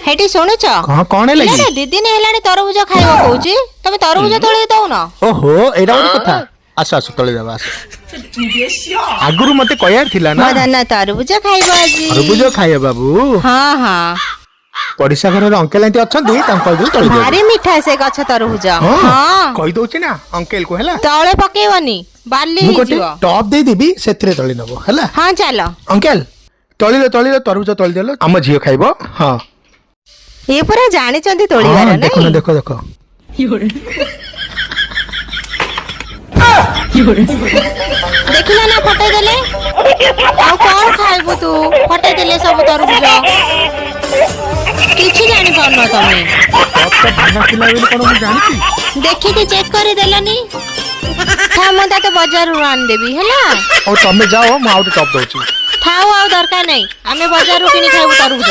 ହେଠି ଶୁଣୁଛ? ହଁ, କଣ ହେଲା କି? ପିଲାଟା 2 ଦିନ ହେଲାଣି ତରଭୁଜ ଖାଇବ କହୁଛି, ତମେ ତରଭୁଜ ତୋଳି ଦଉନ। ଓହୋ, ଏଇଟା ଗୋଟେ କଥା। ଆସ ଆସ, ତଳେ ଯାବା, ଆସ। ଆଗରୁ ମତେ କହିବାର ଥିଲା ନା। ମୋ ଧନ ତରଭୁଜ ଖାଇବ ଆଜି। ତରଭୁଜ ଖାଇବ ବାବୁ? ହଁ। ପଡିଶା ଘରର ଅଙ୍କଲ ଆଣ୍ଟି ଅଛନ୍ତି, ତାଙ୍କୁ କହିଦେବୁ ତଳି ଦେବେ। ଭାରି ମିଠା ସେ ଗଛ ତରଭୁଜ। ହଁ। ହଁ। କହିଦଉଛି ନା ଅଙ୍କଲ କୁ, ହେଲା। ତଳେ ପକେଇବନି, ବାଲି ମୁଁ ଗୋଟେ ହେଇଯିବ। ଟପ୍ ଦେଇଦେବି, ସେଥିରେ ତଳି ନବ, ହେଲା। ହଁ, ଚାଲ। ଅଙ୍କଲ, ତଳିଲ ତଳିଲ, ତରଭୁଜ ତଳି ଦେଲ, ଆମ ଝିଅ ଖାଇବ। ହଁ। ଇଏ ପୁରା ଜାଣିଛନ୍ତି ତୋଳିବାର। ହଁ, ଦେଖ ନା। ନାଇଁ। ଦେଖ ଦେଖ। ଦେଖିଲ ନା, ଫଟେଇ ଦେଲେ। ଆଉ କଣ ଖାଇବୁ ତୁ? ଫଟେଇ ଦେଲେ ସବୁ ତରଭୁଜ। କିଛି ଜାଣିପାରୁନ ତମେ। ଟପ୍ ଟା ଭାଙ୍ଗା ଥିଲା ବୋଲି କଣ ମୁଁ ଜାଣିଛି? ଦେଖିକି ଚେକ୍ କରି ଦେଲନି। ଥାଉ, ମୁଁ ତତେ ବଜାରରୁ ଆଣିଦେବି, ହେଲା। ହଉ, ତମେ ଯାଅ, ମୁଁ ଆଉ ଗୋଟେ ଟପ୍ ଦଉଛି। ଥାଉ, ଆଉ ଦରକାର ନାହିଁ। ଆମେ ବଜାରରୁ କିଣି ଖାଇବୁ ତରଭୁଜ।